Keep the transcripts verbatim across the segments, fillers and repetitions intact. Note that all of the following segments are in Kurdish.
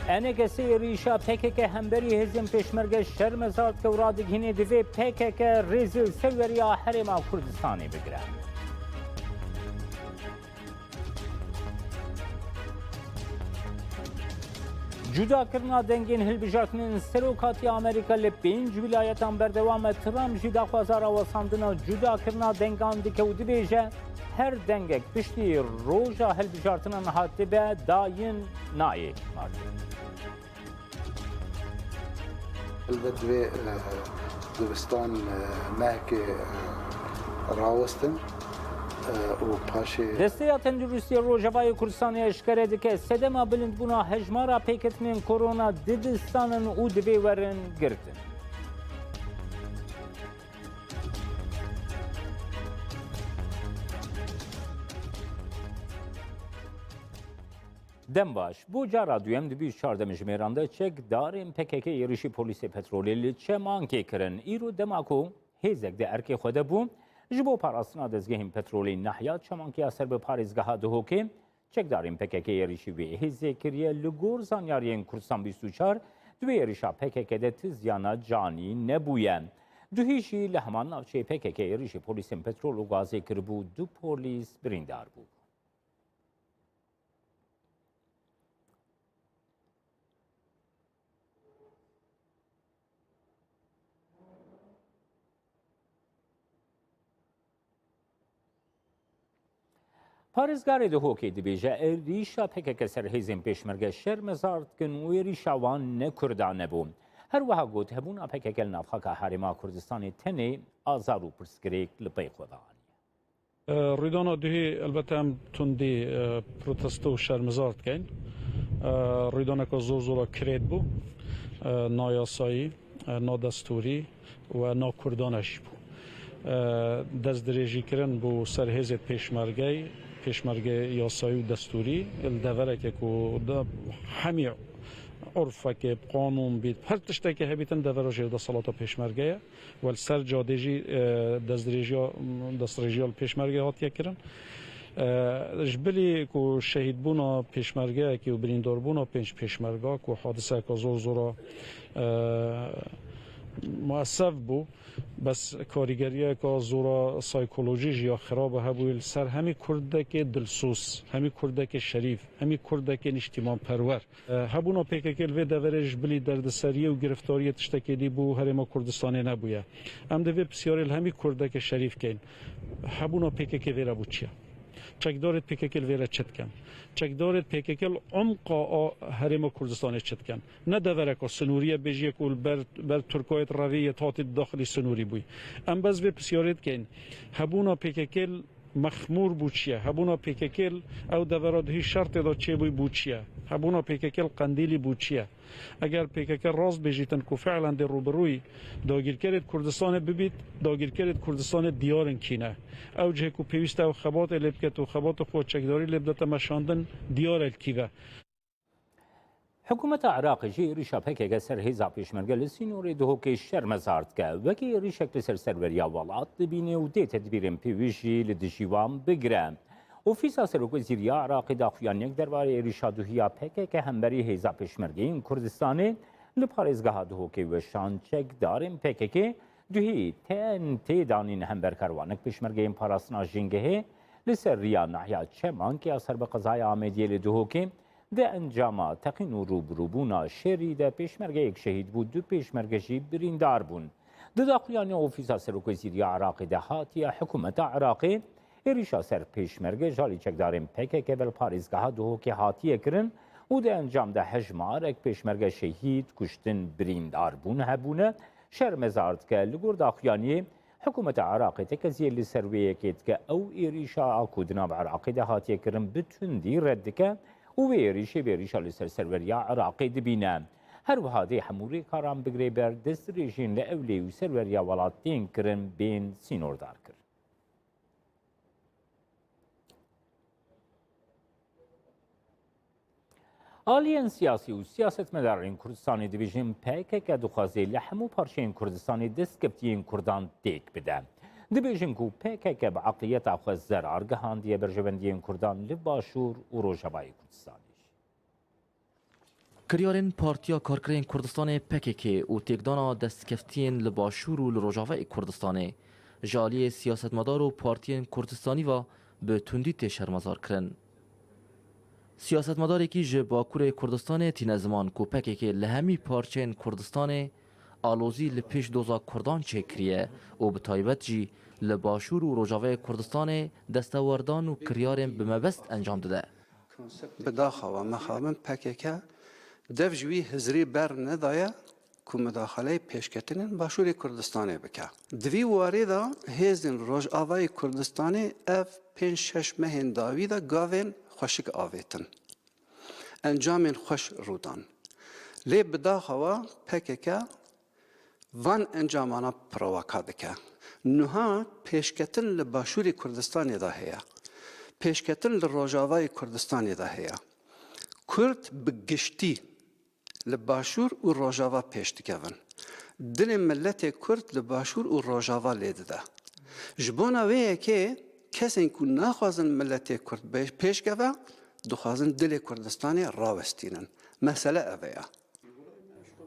ENKSê êrîşa P K K hemberî hêzên pêşmerge şermezar dike û radigihînê divê P K K rêzê li ser weriya Herêma Kurdistanê bigire. Cudakirina dengên hilbijartinên serokatiya Amerîka li pênc wîlayetan berdewam e. Trump jî daxwaza rawestandina cudakirina dengan dike û dibêje, her dengek piştî roja hilbijartinan hatibe dayîn nayê hikmarkirin. Elbet vê, e, dibistan, e, mehkê, e, rawestin, e, û paşê Desteya Tenduristiyê Rojavayê Kurdistanê eşkere dike, sedema bilindbûna hejmara pêketinên korona didistanin û divê werin girtin. Dem baş. Bo cara duyem di bîst çar demjimêran de çekdarên P K K êrîşî polîsê petrolê li Çemankê kirin. Îro dema ku hêzek di erkê xwe de bû, ji bo parastina dezgehên petrolê nahiya Çemankiya ser bi parêzgeha Duhokê, çekdarên P K K êrîşî wê hêzê kiriye. Li gor zanyariyên Kurdistan bîst û çar, di wê êrîşa P K K de ti ziyana canî nebûye. Duhî jî li heman navçeyê P K K êrîşî polîsên petrol û gazê kiribû, du polîs birîndar bû. Parêzgarê Duhokê dibêje, êrîşa P K K ser hêzên pêşmerge şermezar dikin û êrîşa wan ne Kurdan e bû. Her wiha got, hebûna P K K li navxaka Herêma Kurdistanê tenê azar û pirsgirêk li pey xwe ve aniye. Rûdana duhî, elbette em tundî, e, protesto û şermezar dikeyn. E, rûdaneka zor zora kirêt bû, e, nayasayî, e, nadestûrî û nakurdane jî bû. E, destdirêjîkirin bû ser hêzê pêşmergeyê, pêşmergeyê yasayî û destûrî, li deverekê ku de hemî urfekê, qanûn bît, her tiştekê hebîtin devera jêr desalata pêşmerge ye. Wel ser cadê jî, e, destdirêjiya, destdirêjiya li pêşmerge hatiye kirin. E, ji bilî ku şehîdbûna pêşmergeyekî û birîndarbûna pênc pêşmerga ku hadiseyeka zor zora, e, muesef bû, bes karîgeriyeka zora saykolojî jî ya xirabe hebûyê li ser hemî Kurdekê dilsoz, hemî Kurdekê şerîf, hemî Kurdekê nîştîmanperwer. E, hebûna P K K li vê deverê ji bilî derdiseriyê û giriftariyê tiştekê dî bo Herêma Kurdistanê nebûye. Em divê pisyarê li hemî Kurdekê şerîf keyn. Hebûna P K K vê re bû çi ye? Çekdarêt P K K li vê re çi dikin? Çekdarêt P K K li umqa a Herêma Kurdistanê çi dikin? Ne devereka sinûrî ye, bêjiyek û li ber, ber Tirkayê revî yê hatî di daxilî sinûrî bûyî. Em bes vê pisyarê dikeyn. Hebûna P K K li Mexmûr bû çi ye? Hebûna P K K li ew devera duhî şertê de çêbûyî bû çi ye? Hebûna P K K li Qendîlî bû çi ye? Eger P K K rast bêjîtin ku fiilen dê rûbirûyî dagîrkerê di Kurdistanê bibît, dagîrkerê di Kurdistanê diyar in kî ne. Ew cihê ku pêwîst e ew xebatê lê biket û xebata xwe çekdarî lê bidete meşandin, diyar e li kî ve. Hikûmeta Iraqê jî êrîşa P K K ser hêza pêşmerge li sînorê Duhokê şermezar dike. Wekî êrîşek li ser serweriya welat dibîne û dê tedbîrên pêwîst jî li dijî wan bigire. Ofîsa Serokwezîrî ya Iraqê daxuyaniyek derbarê êrîşa duhî ya P K K hemberî hêza pêşmergeyên Kurdistanê li parêzgeha Duhokê weşand. Çekdarên P K K duhî tên tê danîn hember karwanek pêşmergeyên parastina jîngehê li ser riya nahiya Çemankê ya ser bi qezaya Amêdiyê li Duhokê. Di encama teqîn û rûbirûbûna şerî de pêşmergeyek şehîd bû, du pêşmerge jî birîndar bûn. Di daxuyaniya Ofîsa Serokwezîrî ya Iraqê de hatiye, hikûmeta Iraqê êrîşa ser pêşmerge ji alî çekdarên P K K ve li parêzgeha Duhokê hatiye kirin û di encam de hejmarek pêşmerge şehîd, kuştin, birîndar bûn hebûne. Şermezar dike, li gor daxuyaniyê, Hikûmeta Iraqê tekeziyê li ser wê yekê dike. Ew êrîşa a ku di nav Iraqê de hatiye kirin bi tundî red dike û wê êrîşê bi êrîşa li ser serweriya Iraqê dibîne. Her wiha dê hemû rêkaran bigirê ber, destdirêjên li ewlê û serweriya welat tên kirin bên sînordarkirin. Aliyên siyasî û siyasetmedarên Kurdistanê dibêjin P K K dixwaze li hemû parçeyên Kurdistanê destkeftiyên Kurdan têk bide. Dibêjin ku P K K bi eqliyeta xwe zerar gihandiye berjewendiyên Kurdan li Başûr û Rojavayê Kurdistanê jî. Kiryarên Partiya Karkerên Kurdistanê P K K û têkdana destkeftiyên li Başûr û li Rojavayê Kurdistanê ji aliyê siyasetmedar û partiyên Kurdistanî ve bi tundî tê şermezar kirin. Siyasetmedarekî ji Bakurê Kurdistanê tîne ziman ku P K K li hemî parçeyên Kurdistanê alozî li pêş doza Kurdan çêkiriye û bi taybet jî li Başûr û Rojavayê Kurdistanê destewerdan û kiryarên bi mebest encam dide. Bi daxawa mixabin P K K dev ji wî hizrî ber nedaye ku midaxaleyê pêşketinên Başûrê Kurdistanê bike. Di vî warê de hêzên Rojavayê Kurdistanê ev pênc şeş mehên dawî de gavên xweşik avêtin. Encamên xweş rû dan. Lê bi daxawa P K K van encamana pirewaka dike. Niha pêşketin li Başûrê Kurdistanê de heye. Pêşketin li Rojavayê Kurdistanê de heye. Kurd bi giştî li Başûr û Rojava pêş dikevin. Dilê miletê Kurd li Başûr û Rojava lê dide. Ji bona wê yekê kesên ku naxwazin miletê Kurd bê-, pêş keve, dixwazin dilê Kurdistanê rawestînin. Mesele ev e ya.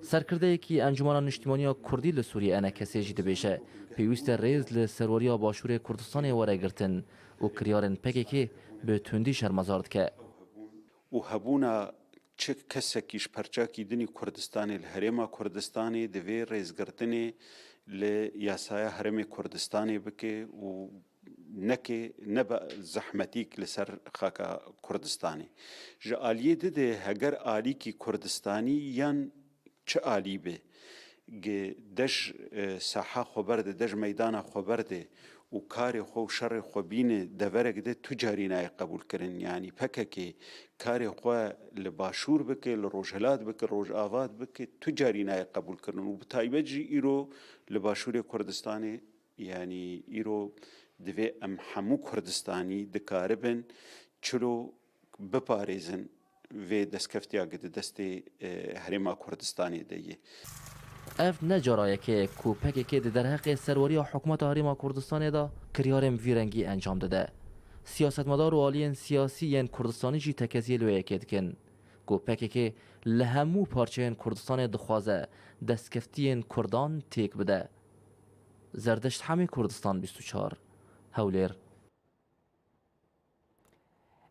Serkirdeyekî Encûmena Niştîmaniya Kurdî li Sûriyê E N K S jî dibêje, pêwîst e rêz li serweriya Başûrê Kurdistanê were girtin û kiryarên P K K bi tundî şermezar dike. û hebûna çi kesekî ji perçakî din ê Kurdistanê li Herêma Kurdistanê divê rêzgirtinê li yasaya Herêmê Kurdistanê bike û neke nebe zehmetîk li ser xaka Kurdistanê. Ji aliyê di de heger alîkî Kurdistanî yan çi alî be, gi dej, e, saha xwe berde, dej meydana xwe berde û karê xwe û şerê xwe bîne deverek de tu carî nayê qebûlkirin. Yanî P K K karê xwe li Başûr bike, li Rojhilat bike, Rojava bike, tu carî nayê qebûlkirin û bi taybet jî îro li Başûrê Kurdistanê, yanî îro divê em hemû Kurdistanî dikaribin çilo biparêzin vê destkeftiyagî di destê, e, Herêma Kurdistanê de ye. Ev ne cara yekê ye ku P K K di derheqê serweriya hikûmeta Herêma Kurdistanê de kiryarên bi vî rengî encam dide. Siyasetmedar û aliyên siyasî yên Kurdistanî jî tekeziyê li wê yekê dikin ku P K K li hemû parçeyên Kurdistanê dixwaze destkeftiyên Kurdan têk bide. Zerdeşt Hemî, Kurdistan bîst û çar, Hewlêr.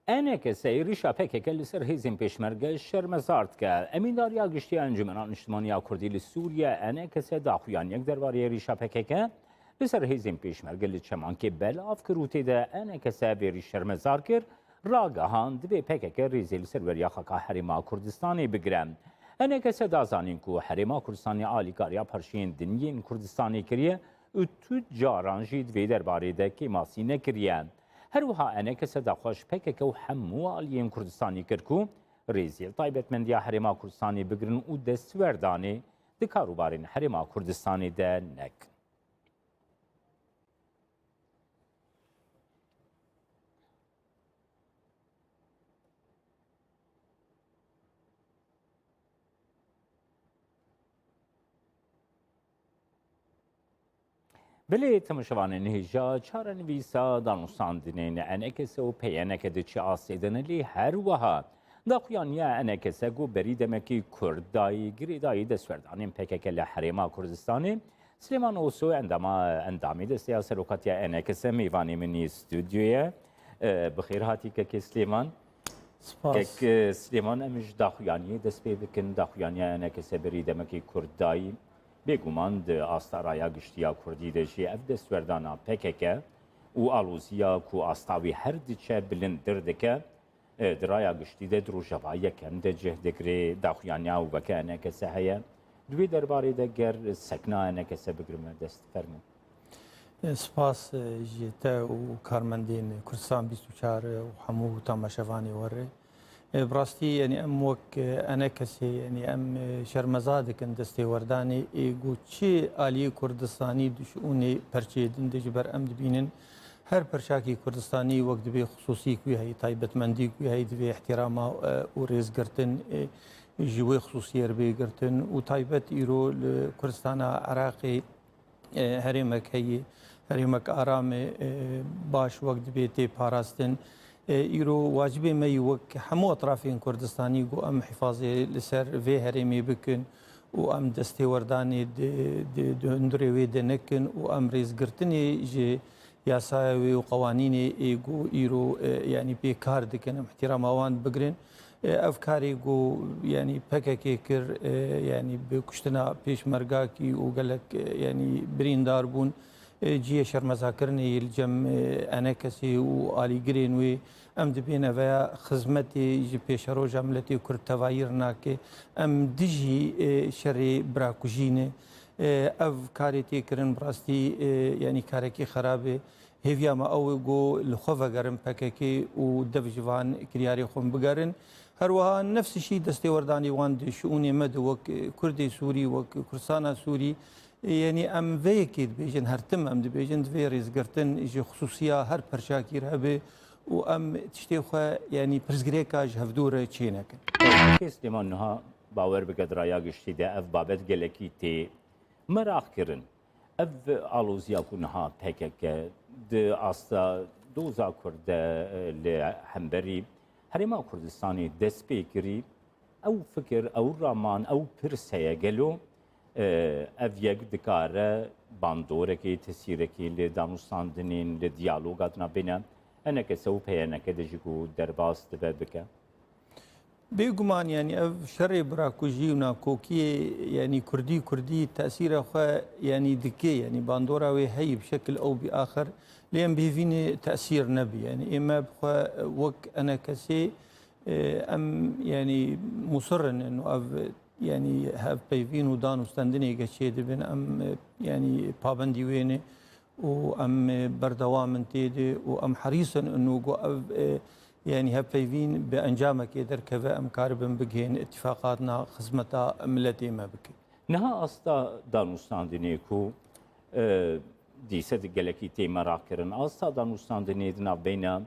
E N K S êrîşa P K K li ser hêzên pêşmerge şermezar dike. Emîndariya Giştî ya Encûmena Niştimanî ya Kurdî li Sûriye, E N K S, daxuyaniyek derbarê êrîşa P K K li ser hêzên pêşmerge li Çemankê belav kir û tê de E N K S vê êrîş şermezar kir, ragihand divê P K K rêzê li serweriya xaka Herêma Kurdistanê bigire. E N K S da zanîn ku Herêma Kurdistanê alîkariya parçeyên din yên Kurdistanê kiriye û tu caran jî di vê derbarê de kêmasî nekiriye. Her wiha E N K S daxwaz ji P K K û hemû aliyên Kurdistanê kir ku rêzê li taybetmendiya Herêma Kurdistanê bigirin û destwerdanê di karûbarên Herêma Kurdistanê de nekin. Belê temaşevanên hêja çarenivîsa danûstandinên E N K S û P Y N K di çi astê de ne, lê her wiha daxuyaniya E N K S ku berî demekî kurt dayî girêdayî destwerdanên P K K li Herêma Kurdistanê. Silêman Oso, endama, endamê desteya serokatiya E N K S, mêvanê min î stûdyoyê ye. E, bi xêr hatî kekê Silêman. Spas. Kek, e, Silêman, em ji daxuyaniyê dest pê bikin. Daxuyaniya E N K S berî demekî kurt dayî. Bêguman di asta raya giştî ya kurdî de jî ev destwerdana P K K û aloziya ku asta wî her diçe bilindtir dike, e, di raya giştî de di Rojava Yekem de cih digire. Daxuyaniya weke E N K S heye. Di wê derbarê de ger sekna E N K S bigirime dest, fermo. Spas, e, ji te û karmendên Kurdistan bîst û çar û hemû tamaşevanê we re. E, bi rastî, yanî em wek, e, E N K S, yanî em, e, şermeza dikin destêwerdanê, ê, ku çi aliyê Kurdistanî di şûnê perçeyê din de ji ber em dibînin, her perçakî Kurdistanî wek divê xisûsî ku heyî, taybetmendî ku heyî, divê îhtîrama, e, û rêzgirtin, e, ji wê xisûsiyê re bê girtin û taybet îro li Kurdistana Iraqê, e, herêmek heye, herêmek aram e, e, baş wek dibê tê parastin. E, îro wacibê me yî wek hemû etrafên Kurdistanî ku em hifazê li ser vê herêmê bikin û em destêwerdanê di, di, di hundirê wê de nekin û em rêzgirtinê ji yasaya wê û qewanînê ê ku îro, e, yanî pê kar dikin, em îhtîrama wan bigirin. E, ev karê ku yanî P K K kir, e, yanî bi kuştina pêşmergakî û gelek, e, yanî birîndar bûn. E, cihê şermezakirinê yê li cem, e, enekesê û alîgirên wê. Em dibên eveya xizmetê ji pêşeroja miletê Kurd tevayîr nake. Em dijî, e, şerê birakujî ne. E, ev karê tê kirin bi rastî, e, yanî karekî xerab e. Hêviya me ew e ku li xwe vegerin P K K û dev ji van kiryarê xwe bigerin. Her wiha nefs şî destêwerdanê wan di şiûnê me de wek, e, Kurdê Sûrî, wek Kurdistana Sûrî, e, yanî em vê yekê dibêjin, her tim em dibêjin, divê rêzgirtin ji xisûsiya her perçakî re hebe û em tiştê xwe, yanî pirsgirêka ji hevdû re çê nekin. Kêslêman, niha bawer bike di raya giştî de ev babet gelekî tê meraq kirin. Ev aloziya ku niha P K K di asta doza Kurd de, e, li hemberî Herêma Kurdistanê dest pê kirî, ew fikir, ew raman, ew pirs heye gelo, e, ev yek dikare bandorekê, tesîrekê li danûstandinên, li diyaloga di navbêne E N K S û P Y N K de jî ku derbas dibe bike? Bêguman, yanî ev şerê birakujî û nakokiyê, yanî kurdî kurdî tesîra xwe, yanî dike, yanî bandora wê heyî bi şekil ew bi axir, lê em bêhêvî ne tesîr nebî. Yanî ê me bi xwe wek E N K S'ê, e, em yanî musir in û ev yanî hevpeyvîn û dan û stendinê ge çêdibin, em, e, yanî pabendî wê ne. û em, e, berdewam in tê de û em herîs in û ku ev, e, yanî hevpeyvîn bi encamekê derkeve, em karibin bigihên îtîfaqatna xizmeta miletê me bikin. Niha asta danûstandinê ku, e, dîse di gelekî tê meraq kirin, asta danûstandinê di navbeyna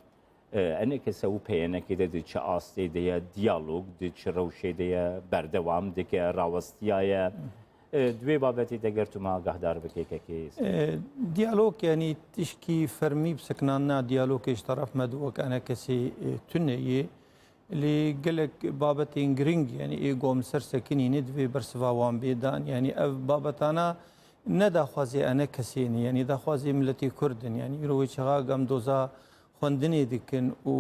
E, E N K S û P Y N K de di çi astê de ye, diyalog di çi rewşê de ye, berdewam dike, rawestiyaye? E, di wê babetê de ger tu me agahdar bikê kekê. E, diyalog, yanî tişkî fermî bi sekinandina diyalogê ji teref me di wek E N K S'ê, e, tune ye. Lê gelek babetên giring, yanî ê gom li ser sekinîne divê bersiva wan bê dan. Yanî ev babetana ne daxwazê E N K S'ê ne, yanî daxwazê miletê Kurd in. Yanî îro wê çaxa em doza xwendinê dikin û,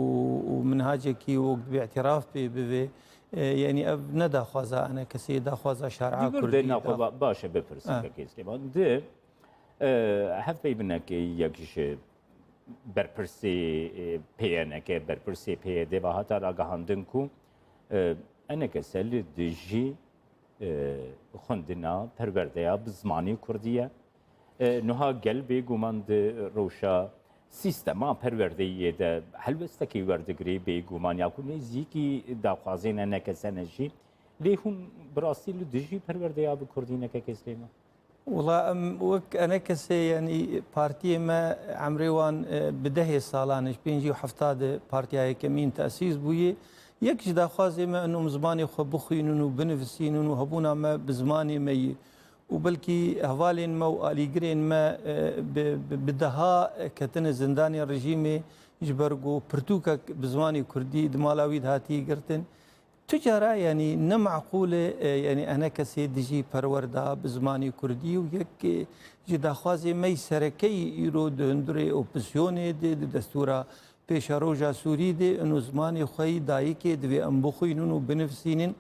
û minhacekî wek dibê îtiraf pê bivê. E, yanî ev ne daxwaza E N K S'ê, daxwaza şer'a Kurdî. Di vir de naxwe ba-, baş e bipirsim, kekê Slêman. Di, e, hevpeyvinekê yek ji berpirsê, e, P Y N K, berpirsê P Y D ve hate ragihandin ku, e, E N K S li dijî e, xwendina perwerdeya bi zimanê kurdî ye. E, niha gel bêguman di rewşa sîstema perwerdeyiyê de helwestekê werdigirê, bêguman ya ku nêzîkî daxwazên E N K S ne jî. Lê hûn bi rastî li dijî perwerdeya bi kurdî ne, kekê Slêman? Wela em wek E N K S'ê, yanî partiyê me emrê wan, e, bi dehê salan e, ji pêncî û hefta de partiya yekemîn tesîs bûye. Yek ji daxwazê me eno em zimanê xwe bixwînin û binivîsînin û hebûna me bi zimanê me yî. Û belkî hevalên me û alîgirên me, e, bi, bi, bi deha ketine zindanê rejîmê ji ber ku pirtûkek bi zimanê kurdî di mala wî de hatiye girtin. Tu cara, yanî ne meqûl e, e, yanî E N K S'ê dijî perwerda bi zimanê kurdî û yek, e, ji daxwazê me yî serekeyî îro di hundirê opozisyonê de, di destûra pêşeroja Sûrî de, ino zimanê xwe yî dayikê divê em bixwînin û binivîsînin.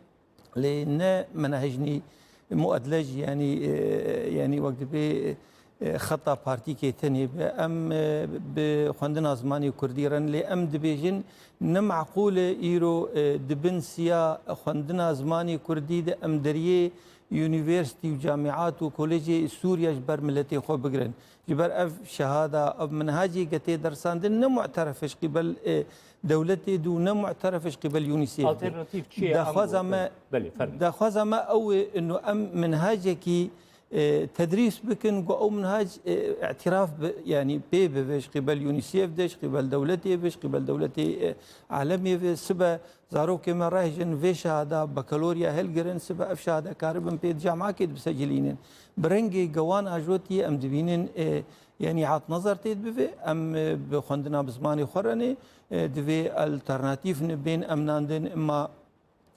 Lê ne menahicnî muedle jî, yanî, e, yanî wek dibê, e, xeta partîkê tenê be. Em, e, bi xwendina zimanê kurdî re ne, lê em dibêjin, ne meqûl e îro, e, di bin siya xwendina zimanê kurdî de em deriyê unîversîtî û camîat û kolejê Sûriye ji ber miletê xwe bigirin. Ji ber ev şehada, ev minhacê ge tê dersandin ne mu'teref e ji qîbel, e, dewletê de û ne mu'teref e ji qîbel UNICEF de. Alternatîf çi ye? Daxwaza me, belê, fermî. Daxwaza me ew e, ino em minhacekî e, tedrîs bikin, ku ew minhac, e, îtiraf bi, yanî pê bibe ji qîbel UNICEF de, ji qîbel dewletê ve, ji qîbel dewletê, e, alemê ve. Sibe zarokê me rehijin vê şahada bakalorya hilgirin, sibe ev şahada karibin pê di camekê de bisecilînin. Bi rengê gewan ajotî em dibînin, e, yanî hat nazar tê dibive, em, e, bi xwendina bi zimanê xwe re ne, e, divê alternatîf ne bên em nandin, ma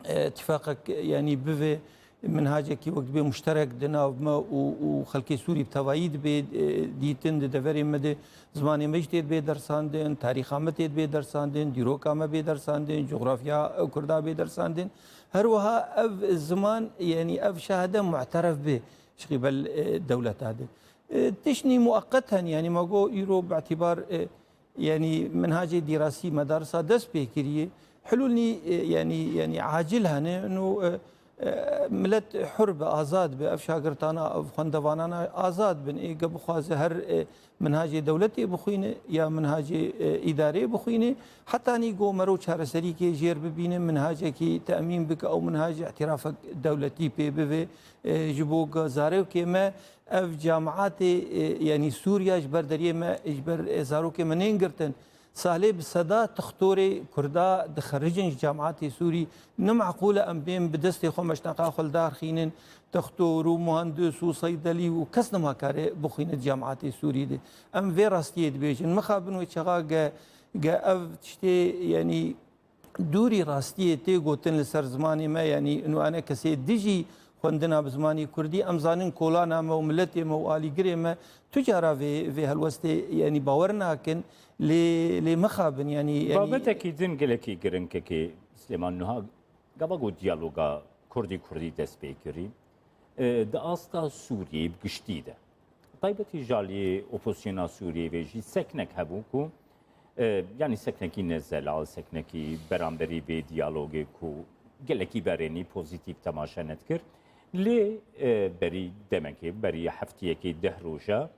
e, tifaqek, yanî bive minhacekî wek dibê muşterek di nav me û, û xelkê Sûrî bi tevayî dibê, e, dîtin, di deverê me de zimanê me jî tê dibê dersandin, tarîxa me tê dibê dersandin, dîroka me bê dersandin, cografya Kurda bê dersandin. Her wiha ev ziman, yanî ev şahade mu'teref be ji qîbel, e, dewleta de. E, tiştî mueqet hene, yanî me got îro bi îtîbar, e, yanî minhacê dîrasî medarisa dest pê kiriye. Hilûl nî, e, yanî, yanî acil hene. Nû, e, e, milet hur be, azad be, ev şagirtana, ev xwendevanana azad bin. Ê ge bixwaze her, e, minhacê dewletê bixwîne ya minhacê, e, îdareyê bixwîne. Heta nî go mero çareserîkê jêr bibîne, minhacekî temîn bike, ew minhacê îtirafek dewletî pê bive, e, ji bo ge zarokê me ev cemaetê, e, yanî Sûriya ji ber deriyê me, ji ber, e, zarokê me nên girtin. Salê bi seda textorê Kurda dixerijin ji cemaetê Sûrî. Ne meqûl e em bên bi destê xwe meşteqa xwe li dar xînin. Textor û muhandis û seydelî û kes nema kare bixwîne di cemaetê Sûrî de. Em vê rastiyê dibêjin. Mixabin wê çaxa ge, ge ev tiştê, yanî dûrî rastiyê tê gotin li ser zimanê me, yanî û enekesê dijî xwendina bi zimanê kurdî, em zanin kolana me û miletê me û alîgirê me tu cara vê, vê helwestê, yanî bawer nakin, lê, lê mixabin, yanî, yanî Babetekî din gelekî giringekê Silêman, niha gava ku diyaloga kurdî kurdî dest pê kirî, e, di asta Sûriyeyê bi giştî de, taybetî ji alî opozîsyona Sûriyeyê ve jî seknek hebû ku, e, yanî seknekî nezelal, seknekî beramberî vê diyalogê ku gelekî berênî pozîtîf temaşe nedikir. Lê, e, berî demekê, berî heftiyekê, deh roja,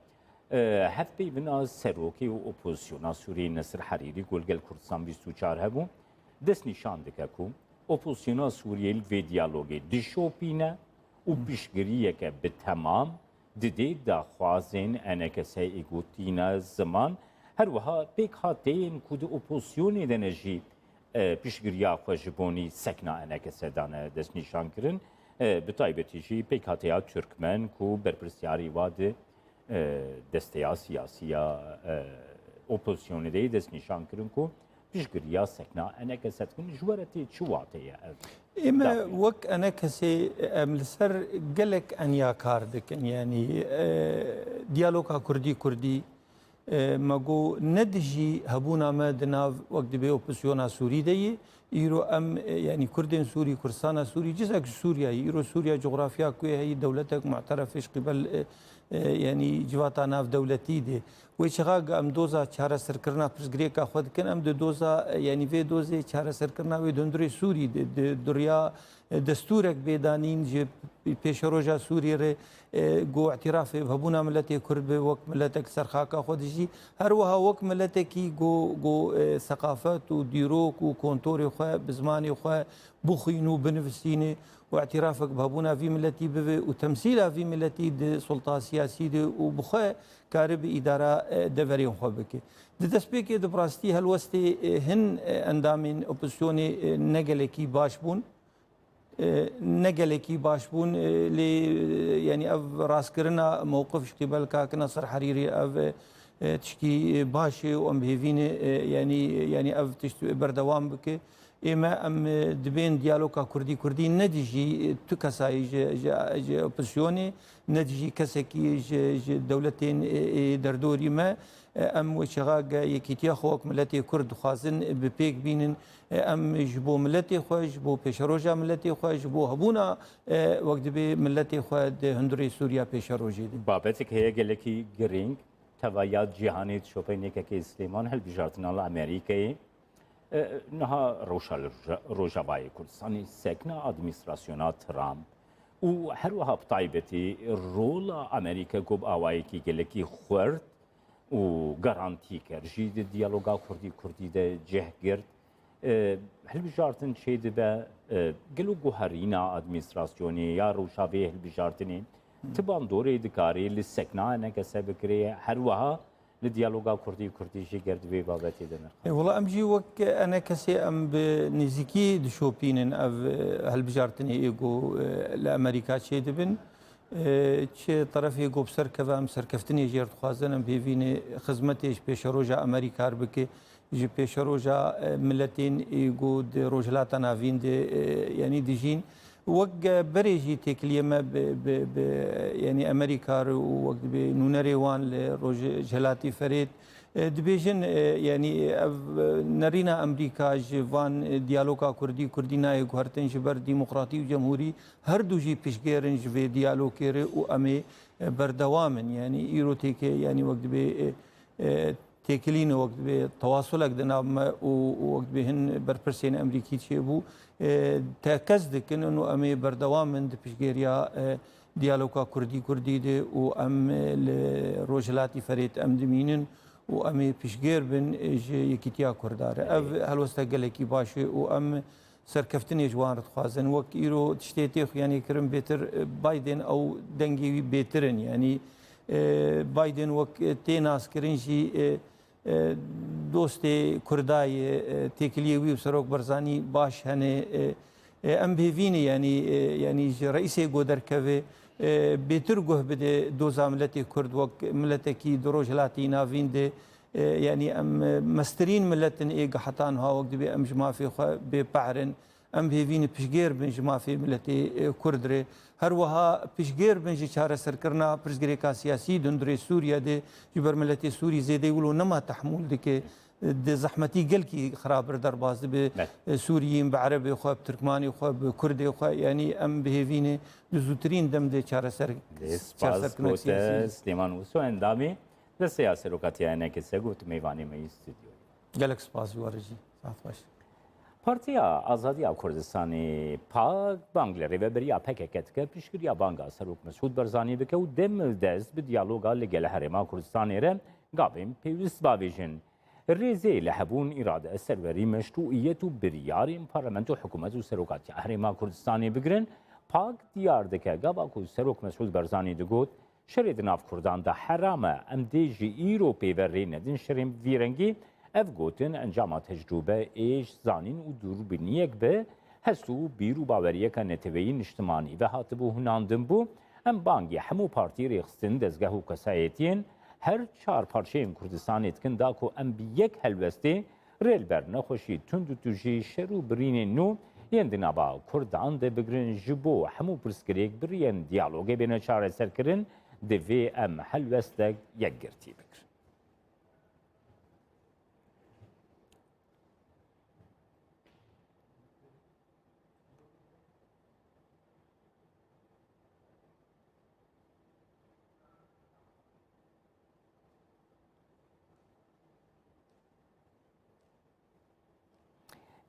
e, hevpeyvina serokê û opozîsyona Sûriyeyê Nesir Herîrî ku li gel Kurdistan bîst û çar hebû, destnîşan dike ku opozîsyona Sûriyeyê li vê diyalogê dişopîne û piştgiriyeke bi temam didê daxwazên enekeseyê ku tîne ziman. Her wiha pêkhateyên ku di opozîsyonê de ne jî, e, piştgiriya xwe ji bonî sekna enekese dane destnîşankirin. E, bi taybetî jî pêkhateya Türkmen ku berpirsyarî wa di, e, desteya siyasî ya, e, opozîsyonê de yê destnîşankirin ku piştgiriya sekna enekese dikin. Ji we re tê çi wateyê ev? Ê me dawî? Wek enekesê em li ser gelek enya kar dikin. Yanî, e, diyaloga kurdî kurdî, e, me got ne dijî hebûna me di nav wek dibê opozîsyona Sûrî de yê. Îro em, e, yanî Kurdên Sûrî, Kurdistana Sûrî, cizek ji Sûriyeyê, îro Sûriya cografya ku yê heyî dewletek mu'teref e ji qîbel, e, e, yanî civata navdewletî de. Wê çaxa em doza çareserkirina pirsgirêka xwe dikin, em di doza, e, yanî vê dozê çareserkirina wê di hundirê Sûrî de, di duriya, e, destûrek bê danîn ji pêşeroja Sûrî re, e, ku îtirafê bi hebûna miletê Kurd be wek miletek ser xaka xwe dijî. Her wiha wek miletekî ku, ku, e, seqafet û dîrok û kontorê xwe bi zimanê xwe bixwîn û binivîsîne û îtirafek bi hebûna vî miletî bibe û temsîla vî miletî di sulta siyasî de û bi xwe kare bi îdara, e, deverên xwe bike. Di destpêkê de bi rastî helwestê, e, hin, e, endamên opozîsyonê, e, ne gelekî baş bûn. E, ne gelekî baş bûn, e, lê, e, yanî ev rastkirina mewqif ji qîbel Kak Nasir Herîrî ev, e, tişkî, e, baş e û em bi hêvî ne, e, yanî, yanî ev tişt berdewam bike. Ê me em, e, dibên diyaloga kurdî kurdî ne dijî, e, tu kesayî ji, ji, ji opozîsyonê, ne dijî kesekî ji, ji dewletên, e, e, derdorî me. E, em wê çaxa ge yekîtiya xwe wek miletê Kurd dixwazin bi pêk bînin. E, em ji bo miletê xwe, ji bo pêşeroja miletê xwe, ji bo hebûna, e, wek dibê miletê xwe di hundirê Sûriya pêşerojê de. Babetek heye gelekî girîng, tevahiya cîhanê dişope, yekekê Silêman, hilbijartina li Amerîkayê. E, niha rewşa li Roja-, Rojavayê Kurdistanê, sekna administrasyona Trump û her wiha bi taybetî rola Amerîka ku bi awayekî gelekî xurt û garantîker jî di diyaloga Kurdî-Kurdî de cih girt. E, hilbijartin çêdibe, e, gelo guherîna administrasyonê ya rewşa vê hilbijartinê Ti bandorê dikarê li sekna enekese bikirê, her wiha li diyaloga Kurdî Kurdî jî ger di vê babetê de nirxandin? E, wela em jî wek enekesê em bi nêzîkî dişopînin ev, e, hilbijartinê ê ku, e, li Amerîka çêdibin. E, çi terefê ku bi ser keve em serkeftinê jê re dixwazin, em bi hêvî ne xizmetê ji pêşeroja Amerîka re bike, ji pêşeroja, e, miletên ê ku di Rojhilata Navîn de, e, yanî dijîn. Wek, e, berê jî têkiliyê me bi, bi, bi, yanî Amerîka re û wek dibê nûnerê wan li Rojhilatî Ferêt, e, dibêjin, e, yanî ev, e, nerîna Amerîka ji van, e, diyaloga Kurdî, Kurdî nayê guhertin ji ber demokratî û cemhûrî, her du jî piştgêr in ji vê diyalogê re û em ê, e, berdewam in. Yanî îro têke, yanî wek dibê, e, e, têkilîne wek dibê tewasulek di nav me û, û wek dibê hin berpirsên Amerîkî çêbû, e, tekez dikin û em ê berdewam in di piştgêriya, e, diyaloga Kurdî Kurdî de û em, e, li Rojhilatî Ferêt em dimînin û em ê piştgêr bin, e, ji yekîtiya Kurda re. Ev helweste gelekî baş e û em serkeftinê ji wan re dixwazin. Wek îro tiştê tê xuyanê kirin bêtir, e, Biden ew dengê wî bêtir in. Yanî, e, Biden wek, e, tê naskirin jî, e, e, dostê Kurda ye, e, têkiliyê wî û Serok Barzanî baş hene. E, e, em bi hêvî ne, yanî, e, yanî ji reîsê ku derkeve, e, bêtir guh bide doza miletê Kurd wek miletekî di Rojhilatî Navîn de, e, yanî em, e, mestirîn milet in ê ku heta niha wek dibê em ji mafê xwe bêpehr in. Em bi hêvî ne piştgêr bin ji mafê miletê, e, Kurd re. Her wiha piştgêr bin ji çareserkirina pirsgirêka siyasî di hundirê Sûriye de, ji ber miletê Sûrî zêdeyî wilo nema tehmûl dike. Di zehmetî gelkî xirabir derbas dibe. Belê. E, Sûriyîn bi Erebê xwe, bi Tirkmanê xwe, bi Kurdê xwe, yanî em bi hêvî ne di zûtirîn dem de çareser, Lê spas çareserkirina gote siyasî. Silêman Wiso, endamê Desteya Serokatiya Enekese got mêvanê me yî stûdyoyê. Gelek spas ji we re jî. Saet xweş. Partiya Azadiya Kurdistanê, pak, bang li rêveberiya P K K dike, piştgiriya banga Serok Mesûd Barzanî bike û demildest bi diyaloga li gel Herêma Kurdistanê re gavên pêwîst bavêjin. Rêzê, lihebûn, îrade, serwerî, meşrûîyet û biryarên parlamento, hikûmet û serokatiya Herêma Kurdistanê bigirin, pak diyar dike, gava ku Serok Mesûd Barzanî digot, Şerê di nav Kurdan de heram e. Em dê ji îro pê ve rê nedin şerên vî rengî. Ev gotin encama tecrûbe êş, zanîn û dûrbîniyek bi hest û bîr û baweriyeke neteweyî niştimanî ve hatibû hunandin bû. Em bangî hemû partî, rêxistin, dezgeh û kesayetiyên her çar parçeyên Kurdistanê dikin da ku em bi yek helwestê rê li ber nexweşî tund û tûjî, şer û birînên nû yên di nava Kurdan de bigirin, ji bo hemû pirsgirêk bi riyên diyalogê bêne çareserkirin, divê em helwestek yekgirtî bigirin.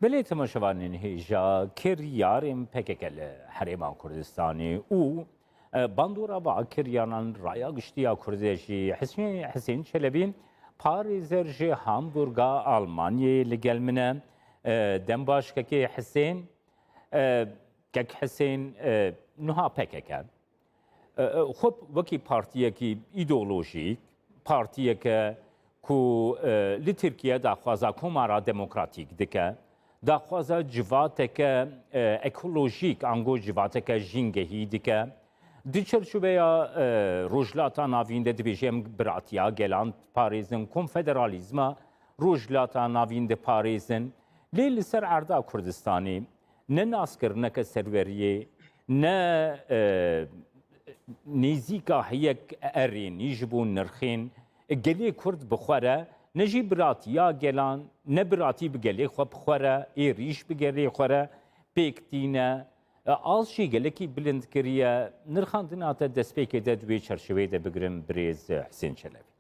Belê, temaşevanên hêja, kiryarên P K K li Herêma Kurdistanê û, e, bandora va kiryaran, raya giştî ya Kurdê jî Hisên, Hisên Çelebî, parêzer ji Hamburga Almanyayê li gel min e. E, dem baş kekê Hisên. E, Kek Hisên, e, nuha P K K, e, e, xwe wekî partiyekî îdeolojîk, partiyeke ku, e, li Tirkiye daxwaza Komara Demokratîk dike, daxwaza civateke, e, ekolojîk, ango civateke jîngehî dike. Di çerçoveya, e, Rojhilata Navîn de dibêje em biratiya gelan diparêzin, konfederalîzma Rojhilata Navîn diparêzin. Lê li ser erda Kurdistanê ne naskirineke serweriyê, ne, e, nêzîka heyek erênî ji bo nirxên gelê Kurd bi xwe re, ne jî biratiya gelan, ne biratî bi gelê xwe bi xwe re, êrîş bi gelê xwe re pêk tîne. E, az jî gelekî bilind kiriye. Nirxandina te destpêkê de di wê çerçeveyê de bigirim, birêz Hisên Çelebî.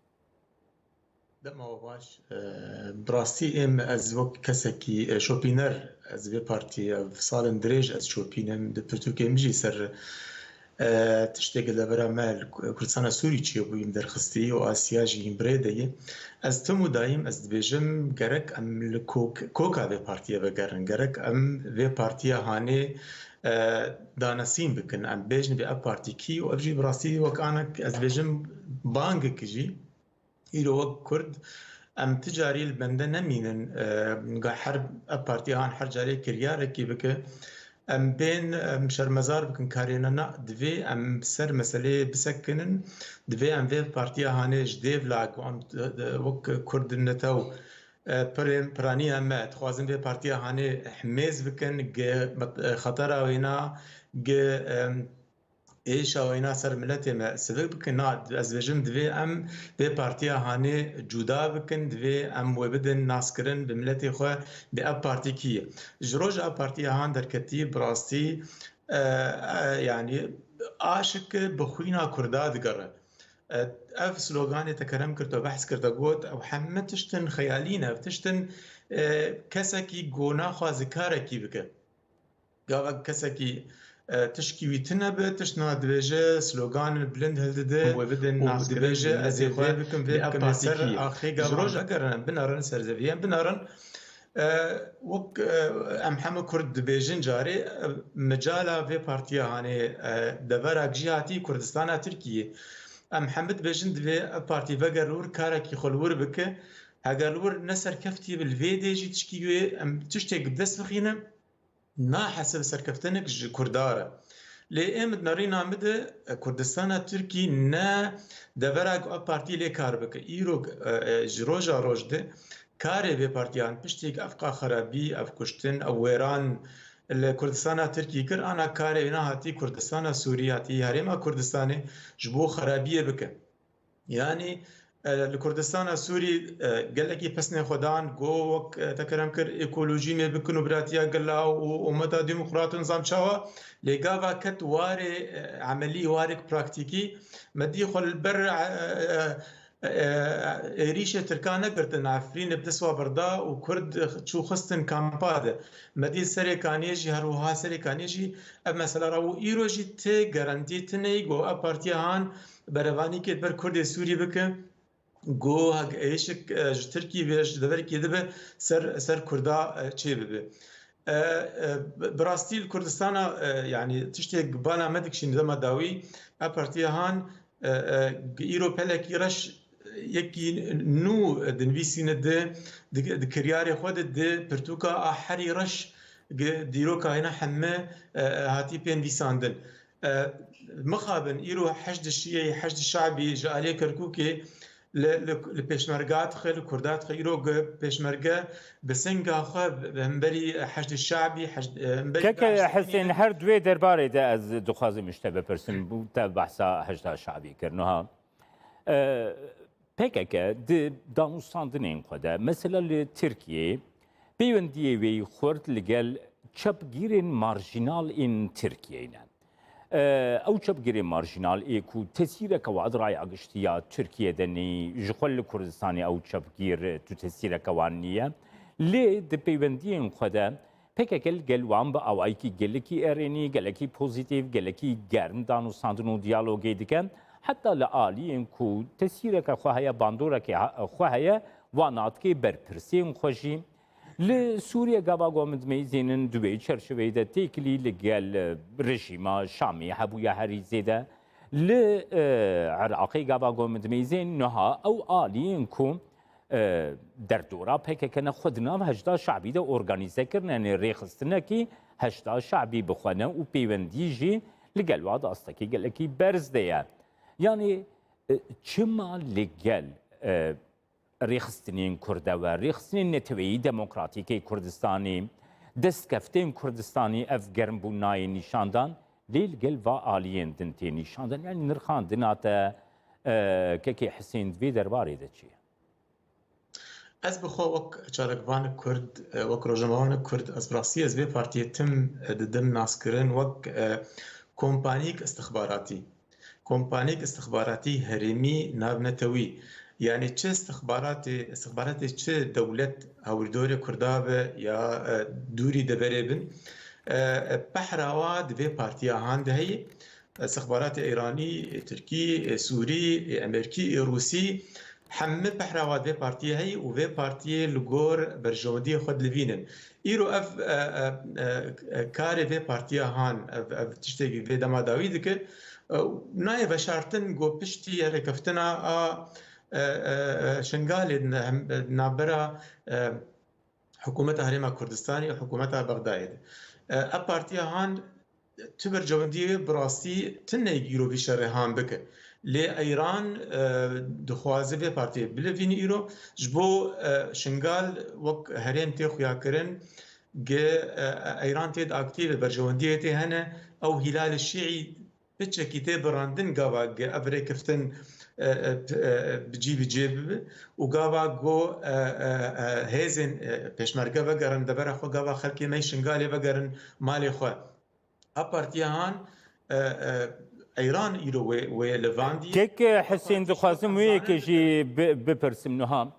Dema we baş. E, bi rastî êm ez wek kesekî, e, şopîner, ez vê partî, e, salên dirêj ez şopînim, di pirtûkê min jî ser, e, tiştê ku li devera me li Ku-, Kurdistana Sûrî çêbûyî min derxistî û Asya jî hîn birê de ye. Ez tim û dayîm ez dibêjim, gerek em li kok-, koka vê partiyê vegerin, gerek em vê partiya hanê e, danesîn bikin. Em bêjin vê ev partî kî û ev jî bi rastî wek anek ez dibêjim bangek jî. Îro wek Kurd em ti carî li bende nemînin. E, ga her ev partiya han her carê kiryarekî bike. Em bên, em şermezar bikin karê ne, na, divê em ser meseleyê bisekinin, divê em vê partiya hanê ji dêv la ku em, e, wek Kurd netew, e, pirên, piraniya me, dixwazin vê partiya hanê himêz bikin, gi, e, xetera wêna, gi, em, êşa wêna ser miletê me sivik bikin. Na, ez dibêjim divê em vê partiya hanê cuda bikin, divê em wê bidin naskirin bi miletê xwe, bi ev partî kî ye. Ji roja ev partiya han derketî bi rastî, e, e, yanî aşik bi xwîna Kurda digere. E, ev sloganê te kerem kir, te behs kir, te got, ew heme tiştin xeyalî ne, ev tiştin, e, kesekî ku naxwaze karekî bike. Gava kesekî, e, tişkî wî tune be, tiştna dibêje, slogan bilind hildide, wê bidin û naskirin, dibêje, "Ez ê vê bikim, vê bikim, lê ser axê gava vegerin, em binerin ser zeviyê, em binerin." E, wek, e, em hemû Kurd dibêjin carê, e, micala vê partiya hanê, e, deverak jî hatî Kurdistana Tirkiyê. Em hemû dibêjin divê ev partî veger li wir karekî xwe li wir bike. Heger li wir ne serkeftî be, li vê dê jî tişkî wê em tiştek bi dest bixîne, nahesib serkeftinek ji Kurda re. Lê ê min di nerîna min de, e, Kurdistana Tirkî ne devera ku ev partî lê kar bike. Îro, e, e, ji roja roj de karê vê partiyan piştî ku ev qa xerabî, ev kuştin, ev wêran li Kurdistana Tirkî kir, ana karê wê nehatî Kurdistana Sûrî, hatî Herêma Kurdistanê ji bo xerabiyê bike. Yanî, e, li Kurdistana Sûrî, e, gelekî pesnê xwe dan, got, wek, e, te kerem kir, ekolojî mê bikin û biratiya gela û umeta demokrat û nizam çawa, lê gava ket warê, e, emelî, warek praktîkî, me dî xwe li ber, e, e, e, êrîşê Tirkan negirtin, Efrînê bi dest wa berda û Kurd çû xistin kampa de. Me dî Serê Kaniyê jî, her wiha Serê Kaniyê jî ev mesela ra û îro jî ti garantî tune yî, got, ev partiya han berevanîkê ber Kurdê Sûrî bike, ku hek êşik, e, ji Tirkî ve, ji deverekî dibe ser, ser Kurda, e, çê bibe. E, e, bi, bi rastî li Kurdistana, e, yanî tiştê bala me dikişîne dema dawî, ev partiya han, e, e, îro pelekî reş, e, yekî nû dinivîsîne di, di, di kiryarê xwe de, di pirtûka a herî reş, gi-, dîroka hêna heme, e, e, hatî pê nivîsandin. E, mixabin, îro Heşd Şiyeyî, Heşd Şabî ji aliyê Kerkûkê li, li, li pêşmerga dixe, li Kurda dixe, îro gi pêşmerge bi singa xwe bi hemberî Heşd Şabî, Heşd, e, hemberî Keke DAIŞ Hesên, her duê derbarê de ez dixwazim ji te bipirsim, bû te behsa Heşda Şabî kir. Niha, e, P K K di danûstandinên xwe de, mesela li Tirkiyeyê, peywendiyê wê xurt li gel çepgîrên marjînal ên Tirkiyeyê ne. E, ew çepgirê marjînal ê ku tesîreke wan di raya giştî ya Tirkiye de nî, ji xwe li Kurdistanê ew çepgir tu tesîreke wan nîye. Lê di peywendiyên xwe de P K K li gel wan bi awayekî gelekî erênî, gelekî pozîtîf, gelekî germ danûstandin û diyalogê dike. Heta li aliyên ku tesîreke xwe heye, bandoreke ha-, xwe heye, wan natike berpirsên xwe jî. Li Sûriye gava ku em dimeyzînin di wê çerçeveyê de têkilî li gel, e, rejîma Şamê hebûye herî zêde. Li, e, Iraqê gava ku em dimeyzên niha ew aliyên ku, e, derdora P K K ne xwe di nav Heşda Şabî de organîze kirine, yanî rêxistinekî Heşda Şabî bi xwe ne û peywendî jî li gel wa di astekî gelekî berz de ye. Yanî, e, çima li gel, e, rêxistinên Kurdewe, rêxistinên neteweyî demokratîk ê Kurdistanê, destkeftên Kurdistanê ev germbûn nayê nîşandan, lê li gel va aliyên din tê nîşandan. Yanî nirxandina te, e, Kekê Hisên, di vê derbarê de çi ye? Ez bi xwe wek çalakvanek Kurd, e, wek rojnamevanek Kurd, ez bi rastî ez vê partiyê tim, e, didim naskirin wek, e, kompaniyek istixbaratî. Kompaniyek istixbaratî herêmî navnetewî, yanî çi istixbaratê, istixbaratê çi dewlet hawîrdorê Kurda be ya, e, dûrî deverê bin, e, e, pehra wa di vê partiya han de heye. Istixbaratê Îranî, ê Tirkî, ê Sûrî, ê Amerkî, ê Rûsî, Hemî pehrewa vê partiyê heyî û vê partiyê li gor berjewendiyê xwe dilivînin. Îro ev, e, e, e, e, karê vê partiya han, ev, ev tiştekî vê dema dawî dike. E, nayê veşartin ku piştî rêkeftina a, e, e, e, Şingalê di hem, navbera, e, Hikûmeta Herêma Kurdistanê û Hikûmeta Bexdayê de. E, ev partiya han tu berjewendiyê bi rastî tune îro vî şerê han bike. Lê Îran, e, dixwaze vê partiyê bilivîne îro. Ji bo, e, Şingal wek herêm tê xuyakirin, gi, e, Îran tê de aktîf e, berjewendiyê tê hene, ew Hîlalê Şîî piçekî tê birandin gava gi ev rêkeftin, e, e, p-, e, bi cî bi cê bibe û gava go, e, e, e, hêzên, e, pêşmerge vegerin devera xwe, gava xelkê me yê Şingalê vegerin malê xwe. A partiya han, e, e, Eyran îro wê, wê li van dî. Kek Husên, dixwazim wê yekê jî bi-, bipirsim niha.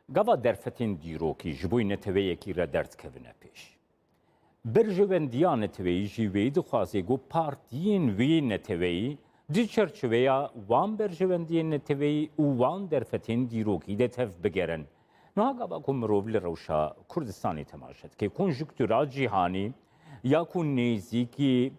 Gava derfetên dîrokî ji bo neteweyekî re derdikevine pêş. Berjewendiya neteweyî jî wê dixwaze ku partiyên wê neteweyî di çerçeveya wan berjewendiyên neteweyî û wan derfetên dîrokî de tev bigerin. Niha gava ku mirov li rewşa Kurdistanê temaşe dike, konjuktura cîhanî ya ku nêzîkî,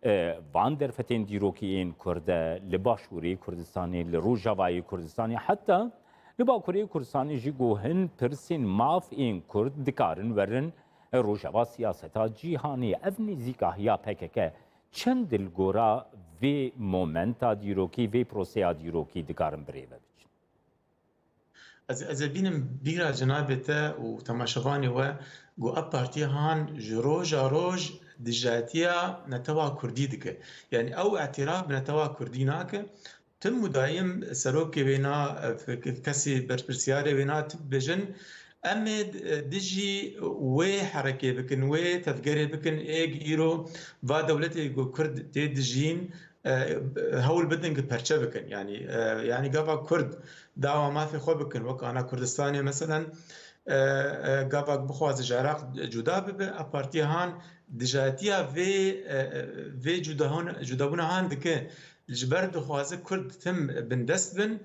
e, van derfetên dîrokî ên Kurd e, li Başûrê Kurdistanê, li Rojavayê Kurdistanê, heta li Bakurê Kurdistanê jî ku hin pirsên maf ên Kurd dikarin werin, e, rojeva siyaseta cîhanê. Ev nêzîkahiya P K K çend li gora vê momenta dîrokî, vê proseya dîrokî dikarin birêve biçin? Ez, ez ê bînim bîra cenabê te û temaşevanê we ku ev partiya han ji roja roj dijayetiya netewa kurdî dike. Yanî ew îtiraf bi netewa kurdî nake. Tim û dayim serokê wê na, kesê berpirsiyarê wê na tim bêjin, em ê dijî wê herekê bikin, wê tevgerê bikin, êg îro va dewletê ku kurd tê dijîn, e, hewl bidin ki perçe bikin. Yanî, e, yanî gava Kurd dawa mafê xwe bikin, wek ana Kurdistanê meselen, e, e, gava bixwaze ji Iraq cuda bibe, a partiya han dijayetiya vê, e, e, vê cudahon-, cudabûna han dike, ji ber dixwaze Kurd tim bindest bin,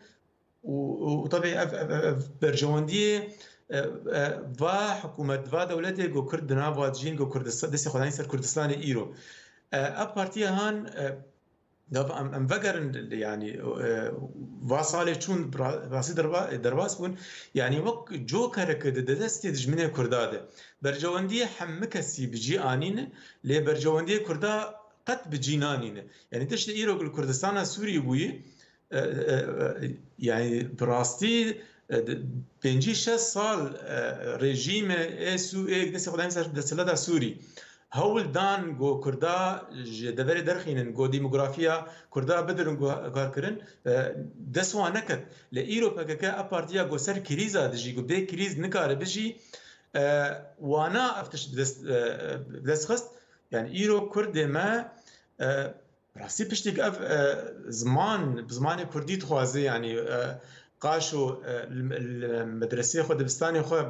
û, û, û tabii ev, ev, ev, ev berjewendiyê, e, e, va hikûmet, va dewletê ku Kurd di nav wa dijîn, ku Kurdistan, destê xwe danî ser Kurdistanê îro. E, ev partiya han, e, gav em, em vegerin, yanî, e, va salê çûn ra-, rastî derba-, derbas bûn. Yanî wek cokereke di, di destê dijminê Kurda de. Berjewendiyê hemî kesî bi cî anîne, lê berjewendiyê Kurda qet bi cî nanîne. Yanî tiştê îro ku li Kurdistana Sûrî bûyî, e, e, e, yanî bi rastî, e, di pêncî şeş sal, e, rejîmê ê Sû-, ê destê xwe dayîn ser desthilata Sûrî. Hewl dan ku Kurda ji deverê derxînin, ku demografiya Kurda bidirin guhdarkirin, e, dest wan neket. Lê îro P K K a partiya ku ser krîza dijî, ku bê krîz nikare bijî, e, wana ev tişt bi dest, e, bi dest xist. Yanî îro Kurdê me, e, Rastî piştî ku ev, e, ziman, bi zimanê kurdî dixwaze, yanî, e, qaşo, e, li, li medreseyê xwe, dibistanê xwe,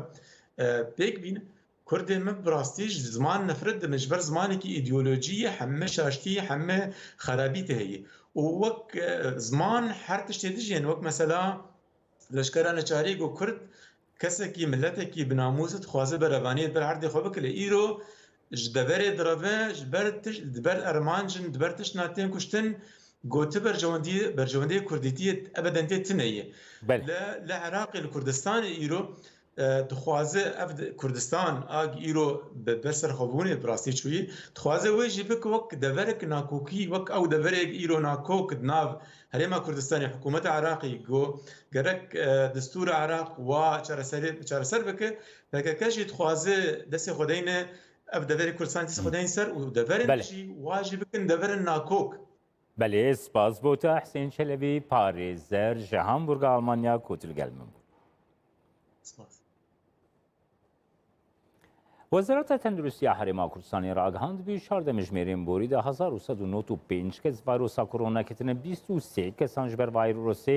e, pêk bîne, kurdê me bi rastî ji ziman nefret dibin, ji ber zimanekî îdeolojî ye, heme şaştî, heme xerabî tê heye. Û wek, e, ziman her tiştê dijî, yanî wek mesela, Leşkera neçarî ku Kurd kesekî, miletekî bi namûs dixwaze berevaniyê di ber erdê xwe bike, lê îro ji deverê direve, ji ber tiş-, di ber ermancin, di ber tiştna tên kuştin, ku ti berjewendiyê, berjewendiyê kurdîtiyê ebeden tê tune ye. Belê. Li, li Iraqê, li Kurdistanê îro, e, dixwaze ev de-, Kurdistan a îro bi ber serxwebûnê bi rastî çûyî, dixwaze wê jî bike wek deverek nakokî, wek ew deverê îro nakok di nav Herêma Kurdistanê, hikûmeta Iraqî ku gerek, e, destûra Iraq wa çareserê, çareser bike, P K K jî dixwaze destê xwe deyne ev deverê Kurdistanê destê xwe deyn ser û deverên Belê. Jî wa jî bikin deverên nakok. Belê, spas bo te Husên Çelebî, parêzer ji Hamburga Almanya ku tu li gel min bû. Spas. Wezareta Tenduristiya Herêma Kurdistanê ragihand, bi çardeh mijmêrên borî de hezar û sed û nod û pênc kes vayrosa korona ketine, bîst û sê kesan ji ber vayrosa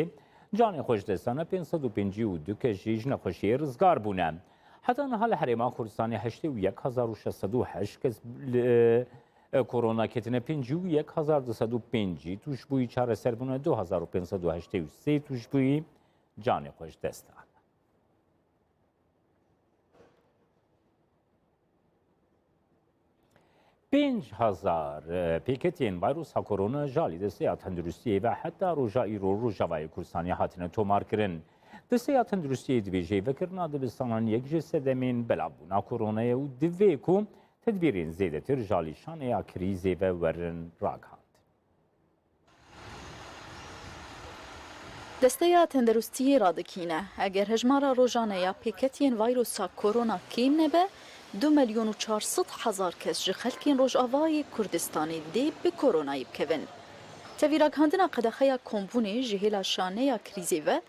canê xwe ji dest dane, pênc sed û pêncî û du kes jî ji nexweşiyê rizgar bûne. Heta niha li Herêma Kurdistanê heştê û yek hezar û şeş sed û heşt kes li, e, korona ketine, pêncî û yek hezar du sed û pêncî tûşbûyî çareser bûne, du hezar û pênc sed û heştê û sê tûşbûyî canê xwe ji dest dane. Pênc hezar pêketiyên vayrosa korona ji alî Desteya Tenduristiyê ve heta roja îro Rojavayê Kurdistanê hatine tomarkirin. Desteya Tenduristiyê dibêje vekirina dibistanan yek ji sedemên belavbûna koronayê û divê ku tedbîrên zêdetir ji alî şaneya krîzê ve werin ragihandin. Desteya Tenderustiyê radikîne, eger hejmara rojane ya pêketiyên vayrosa korona kêm nebe, du milyon û çar sed hezar kes ji xelkên Rojavayê Kurdistanê dê bi koronayê bikevin. Tevî ragihandina qedexeya kombûnê ji hêla şaneya krîzê ve,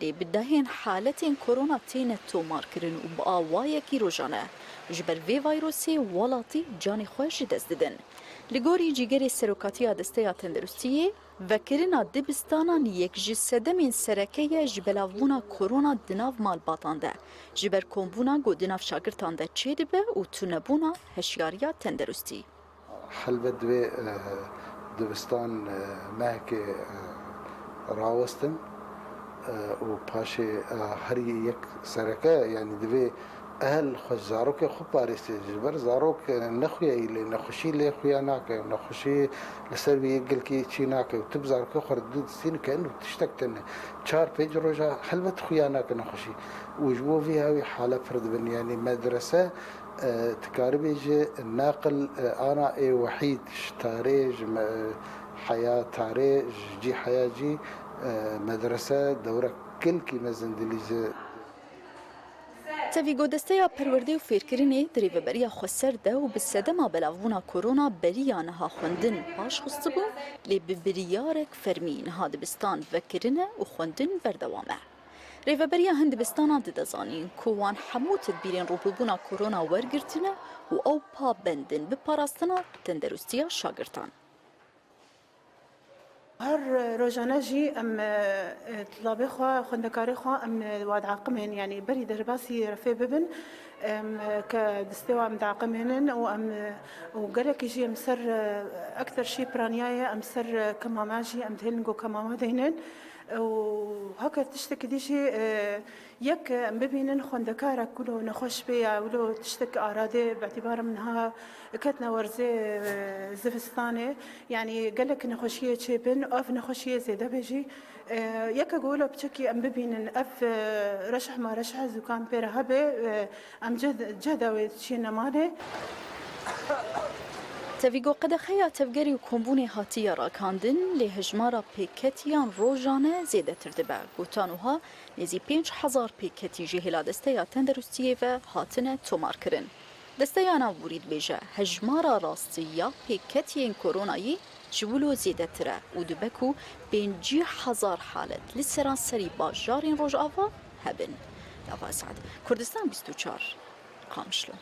lê bi dehên haletên korona têne tomarkirin û bi awayekî rojane ji ber vê vayrosê welatî canê xwe ji dest didin. Li gorî cîgerê Serokatiya Desteya Tenderustiyê, vekirina dibistanan yek ji sedemên sereke ye ji belavbûna korona di nav malbatan de, ji ber kombûna ku di nav şagirtan de çêdibe û tunebûna hişyariya tenderustî. Helbet divê, e, dibistan, e, mehekê, e, rawestin, e, û paşê, e, herî yek sereke, yanî divê ehil xwe ji zarokê xwe parêze, ji ber zarok, e, nexuyayî lê nexweşî lê xuya nake, nexweşî li ser wî yek gelkî çî nake û tu bi zarokê xwe re dû distînike û tiştek tune. Çar pênc roja helbet xuya nake nexweşî. Û ji bo vî hawî hale pir dibin. Yanî medrese, e, tu karibî ji naqil, e, ana ê wehîd ji tarê, ji me-, heya tarê, ji cî heya cî, e, medrese dewrek gelkî mezin dilîze. Tevî ku Desteya Perwerdê û Fêrkirinê di rêveberiya xweser de û bi sedema belavbûna korona beriya niha xwendin paş xistibû, lê bi biryarek fermî niha dibistan vekirine û xwendin berdewam e. Rêveberiya hin dibistanan dide zanîn ku wan hemû tedbîrên rûbirûbûna korona wergirtine û ew pabend in bi parastina tenderustiya şagirtan. Her rojane jî em, e, tulabê xwe, xwendekarê xwe em, e, wa diaqimên, yanî berî derbasî refê bibin, em, e, ke distê wa em diaqimênin û em, e, û gelekî jî em ser, e, ekter şî piraniyaye, em ser, e, kemama jî em dihêlin ku kemama deynin û heke tiştekî dî jî, e, Yek, em bibînin xwendekarek wilo nexweş bê ya wilo tiştek aradê, bi îtîbar em niha ketine werzê, e, zivistanê, yanî gelek nexweşiyê çêbin, ev nexweşiyê zêde bê jî. E, yeke ku wilo piçekî em bibînin, ev, e, reşh ma reşh zûkan pê re hebe, e, em ceh, ceh dawê çiyê nemalê. Tevî ku qedexeya tevgerê û kombûnê hatiye ragihandin, lê hejmara pêketiyan rojane zêdetir dibe. Gotan wiha, Nêzî pênc hezar pêketî ji hêla Desteya Tenderustiyê ve hatine tomarkirin. Desteya navborî dibêje, hejmara rastî ya pêketiyên koronayî ji wilo zêdetir e û dibe ku pêncî hezar halet li seranserî bajarên Rojava hebin. Nava Esad, Kurdistan bîst û çar, Qamişlo.